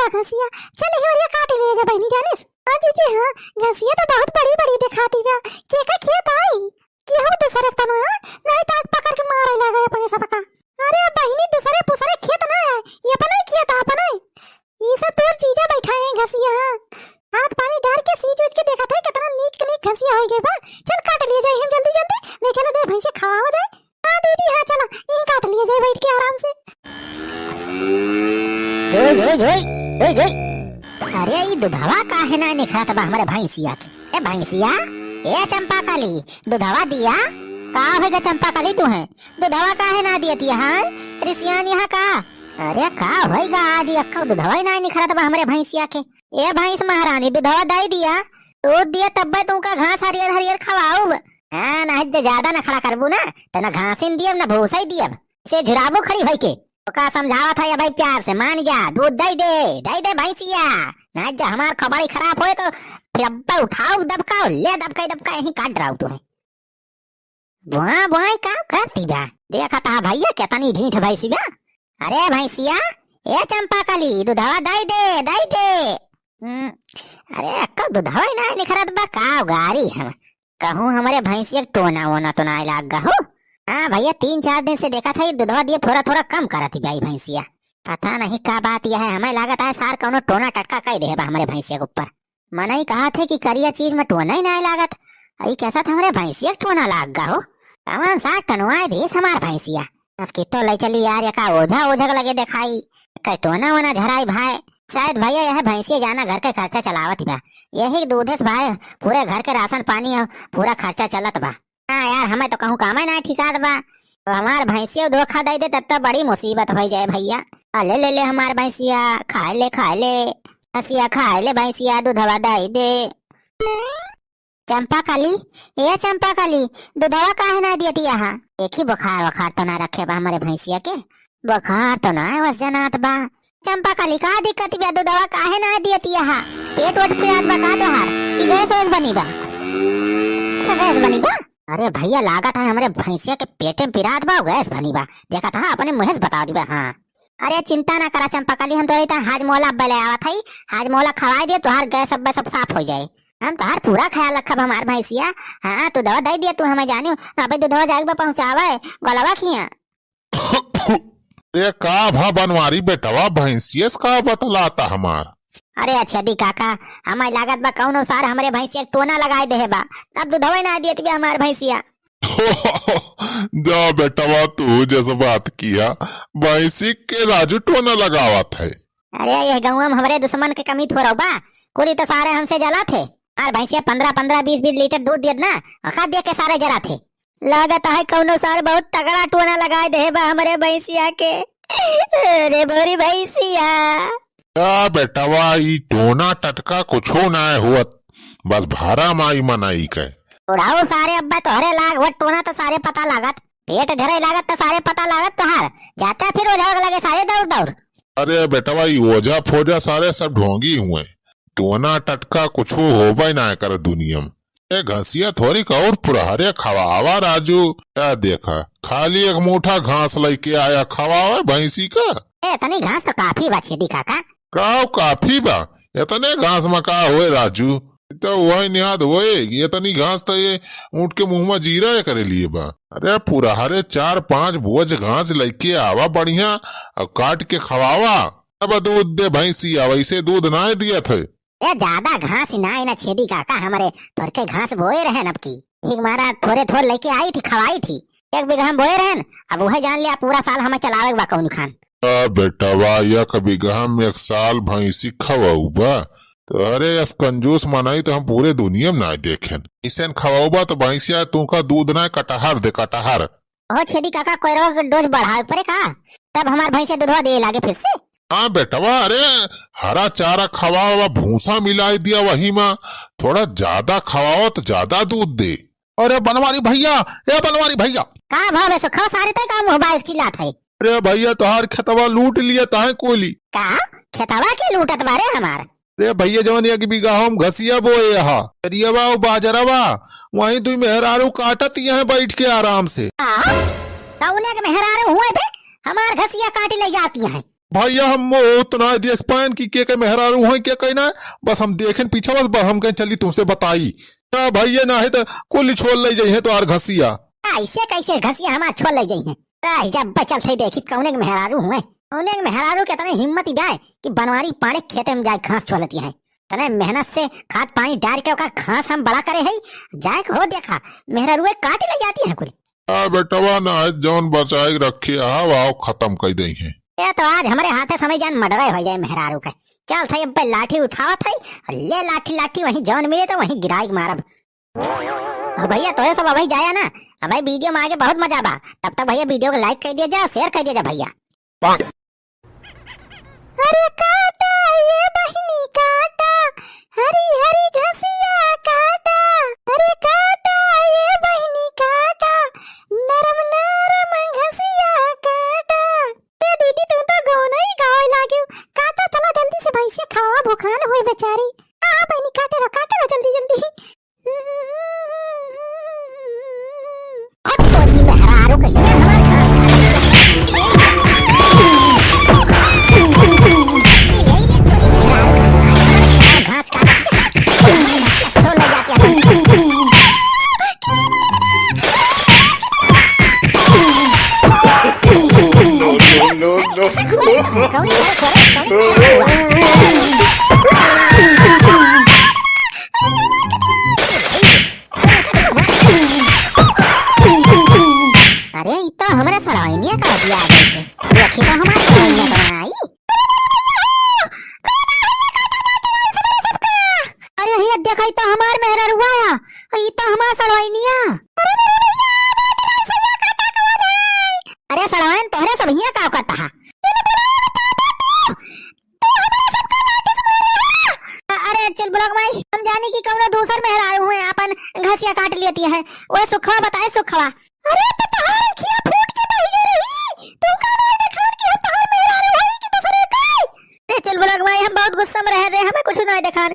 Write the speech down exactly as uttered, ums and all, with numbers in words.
बा घसिया, चल ही ओरिया काट लिए जा बहिनी जानिस। हाँ जीजी हाँ, घसिया तो बहुत बड़ी बड़ी देखाती बा। केका खेत आई? केहू दूसरे के तनवा, नहीं तो आग पकड़ के मारे लागे अपने सबका। अरे बहिनी, दूसरे पुसरे खेत ना है, ये अपना ही खेत है, अपना ही। ये सब तोर जीजा बैठा है घसिया। हाथ पानी डार के सींच उच के देखत है, कितना नीक नीक घसिया होई गए बा। चल काट लिए जाए हम जल्दी जल्दी, ले चलो दे भैंसे खवावा जाए। हाँ दीदी, हाँ चलो, यहीं काट लिए जाए बैठ के आराम से। धोई, धोई, धोई, धोई, धोई। अरे, ई दुधवा काहे ना निखरत बा हमरे भैंसिया के? ए भैंसिया, ए चंपा कली, दुधवा दिया। का होइगा चंपा कली तू है? दुधवा काहे ना दियती है? रिसियान यहाँ का? अरे, का होइगा आज, एक्को दुधवा ही ना निखरत बा हमरे भैंसिया के। ए भैंस महारानी, दुधवा दई दिया। दूध दिया तब्बे तुमका घास हरियर हरियर खवाउब। हाँ, नहीं तो ज्यादा नखड़ा करबू ना, तो ना घासिन दियब, ना भूसा ही दियब। से झुराबू खड़ी होई के। ओका समझावत है भाई, प्यार से मान जा, दूध दई दे, दई दे भैंसिया। ना जा हमार खबड़ी खराब होए तो फिर अब्बे उठाओ दबकाओ, ले दबकाई दबकाई यहीं काट डराओ तू है। बुआ बुआई का करती बा? देखा ता भैया कितनी ढीठ भैंसी बा। अरे भैंसिया, ए चंपा कली, दुधवा दई दे, दई दे। हम्म, अरे अक्का दुधवा ही ना निखरत बा, का गारी हम। कहूँ हमरे भैंसिया के टोना वोना तो ना लाग गा हो। हाँ भैया, तीन चार दिन से देखा था, ये दुधवा दिए थोड़ा थोड़ा कम करत ही भाई भैंसिया। पता नहीं का बात यह है, हमें लागत है सार कौनो टोना टटका कई दे बा हमरे भैंसिया के ऊपर। मनई कहा थे कि करिया चीज में टोना ही ना लागत, ई कैसा था हमरे भैंसिया के टोना लाग गा हो। कमन सार टनवाए देस हमार भैंसिया। अब कितो ले चली यार, एका ओझा ओझा के लगे देखाई, कई टोना वोना झराई भाई। शायद भैया यह भैंसिया जाना घर के खर्चा चलावत बा, यही दूधे से भाई पूरे घर के राशन पानी और पूरा खर्चा चलत बा। हाँ यार, हमें तो कहूँ कामे ना ठिकात बा। अब हमार भैंसिया धोखा दे दे तब तो बड़ी मुसीबत हो जाए भैया। आ ले ले ले हमार भैंसिया, खाए ले खाए ले, भैंसिया खाए ले, भैंसिया दूधवा दे दे। चंपा कली, ए चंपा कली, दूधवा काहे ना दियती यहाँ? देखी बुखार वखार तो ना रखे बा हमारे भैंसिया के। बुखार तो ना है, बस जनात बा। चंपा कली, का दिक्कत बा? दूधवा काहे ना दियती यहाँ? पेट वोट पिरात बा का तोहार? कि गैस वैस बनी बा? अच्छा, गैस बनी बा? अरे भैया, लागत है हमरे भैंसिया के पेटे में पिरात बा, गैस बनी बा। देखा था, अपने मुँहे से बता दिबा। हाँ। अरे चिंता ना करा चंपा कली, हम तोरे इतना हाजमोला अब्बे ले आवत हई, हाजमोला खवाई दे, तोहार गैस अब्बे सब साफ हो जाए। हम तोहार पूरा ख्याल रखब हमार भैंसिया। हाँ, तू दवा दे दिया, तू हमें जानियो। अबे दूधवा जाए बा पहुँचावे, गोलवा खिया। अरे का भा बनवारी बेटवा, भैंसियस का बतलाता हमार? अरे अच्छा दी काका, हमें लागत बा कौनो सार हमरे भैंसिया के टोना लगाए देहे बा, तब दूधवे ना देत बा हमार भैंसिया। जा बेटवा, तू जस बात किया, भैंसी के राजू टोना लगावत है। अरे ये गाँव में हमरे दुश्मन के कमी थोड़ा बा, कुली तो सारे हमसे जला थे। हमार भैंसिया पन्द्रह पन्द्रह बीस बीस लीटर दूध दियत ना, ओका देख के सारे जरा थे। लागत है कौनो सार बहुत तगड़ा टोना लगाए दे बा हमरे भैंसिया के। अरे बोरी भैंसिया। का बेटवा, ई टोना टटका कुछो ना हुअत, बस भारा माई मनई के। उड़ाओ सारे अब्बा तोहरे लाग, वो टोना तो सारे पता लागत, पेट झरे लागत तो सारे पता लागत तोहार, जाता फिर ओझा के लगे सारे दौड़ दौड़। अरे बेटवा, ई ओझा फोझा सारे सब ढोंगी हुए, टोना टटका कुछो होबे ना करे दुनिया में। ए घसिया थोड़ी का और पुरहरे खवावा राजू। ए देखा, खाली एक मूठा घास लइके आया, खवावे भैंसी का। ए, इतनी घास तो काफी बा छेदी काका। का काफी बा? इतने घास में का होए राजू? तो वही निहाद होए, इतनी घास तो ये ऊँट के मुँह में जीरा ये करे लिए बा। अरे पुरहरे चार पाँच बोझ घास लइके आवा बढ़िया, और काट के खवावा, तब दूध दे भैंसिया, वैसे दूध ना दिया थे। ए, ज्यादा घास ही ना, ना छेदी काका, हमरे थोरके घास बोए रहन अब की। ठीक मारा थोरे थोर लेके आई थी, खवाई थी। एक बीघा हम बोए रहन, अब वह जान लिया पूरा साल हमें चलावे के बा कौन खान। आ बेटवा, एक बीघा में एक साल भैंसी खवाऊ बा? तो अरे यस कंजूस मनई तो हम पूरे दुनिया में ना देखेन। इसे खवाऊ बा तो भैंसिया तू का दूध ना, कटहर दे, कटहर। ओहो छेदी काका, कोयरवा के डोज बढ़ावे पड़े का? तब हमार भैंसे दूधवा दे लागे फिर से। हाँ बेटवा, अरे हरा चारा खवावा, भूसा मिलाई दिया वही में, थोड़ा ज्यादा खवावा तो ज्यादा दूध दे। अरे बनवारी भैया, ए बनवारी भैया। का भाव है सुखा, सारे तय का मुँह बाइक चिल्लात है। अरे भैया, तोहार खेतवा लूट लिए ताहे कोली। का? खेतवा के लूटत बारे हमार? अरे भैया, जवन एक बीघा हम घसिया बोए हा, करियवा और बाजरवा, वहीं दुई मेहरारू काटत यहाँ बैठ के आराम से। आ? कौने के मेहरारू हुए बे? हमार घसिया काटी ले जाती हैं। भइया, हम मुहूर्त ना देख पाएन कि के के मेहरारू हैं, के के ना। बस हम देखेन पीछे, बस, बस हम कहेन चली तुमसे बताई। का भइया, नाहीं त कुल छोल लइ जइहें तोहार घसिया। अइसे कइसे घसिया हमार छोल लइ जइहें? रह जा, बचल थे देखी कउने के मेहरारू हुए। कउने के मेहरारू के तने हिम्मत ही बाय कि बनवारी पाड़े खेते में जाए घास छोलती है। तने मेहनत से खाद पानी डार के ओका घास हम बड़ा करे हई, जाए के हो देखा, मेहरारू काट ले जाती है कुल। आ बेटवा, ना है जौन बचाए के रखे, आओ, आओ, खतम कइ दइहें। ये तो आज हमरे हाथे समय जान मर्डरे होइ जाए मेहरारू के। चल थे, अब लाठी उठावत है, ले लाठी, लाठी वहीं जौन मिले तो वहीं गिराई के मारब। और भइया, तोहे सब अबही जाया ना, अबही video में आगे बहुत मजा बा। तब तक भइया video को like कइ दिया जा, share कइ दिया जा भइया। अरे काटा ये बहिनी काटा, हरी हरी घसिया काटा। अरे काटा ये बहिनी काटा, नरम नरम घसिया काटा। ए दीदी, तू तो गौना ही गावे लागे। काटा चला जल्दी से भैंसिया खवावा, भुखान होई बेचारी। आ बहिनी काटे रहो, काटे रहो जल्दी जल्दी। हट तोरी मेहरारू कहीं, ये हमार घास खा रही है। ये, ये, ये तोरी मेहरारू, आज हमार घास खा रही है। छोड़ ले जाती है। No, no, no, no। कौन है, कौन है, कौन है? अरे, ई तो हमरा सड़वाइनिया का बिया जैसे। देखी तो हमार सड़वाइनिया तो आई। अरे, हिया देखा, ई तो हमार मेहररुआ आ। ई तो हमार सड़वाइनिया। अरे सड़वाइन, तोहरे सब हिया का करता है? अ-, अरे चुलबुलक माई, हम जानी कि कौनो दूसर मेहरारू हुए आपन घसिया काट लेती है। ओए सुखवा बताए सुखवा। अरे तो तोहार अँखिया फूट के बहि गई रही। तू का नाई देखान कि हम तोहार मेहरारू हई कि दूसरे के? ए चुलबुलक माई, हम बहुत गुस्सा में रहे रे, हमें कुछ नाई देखान।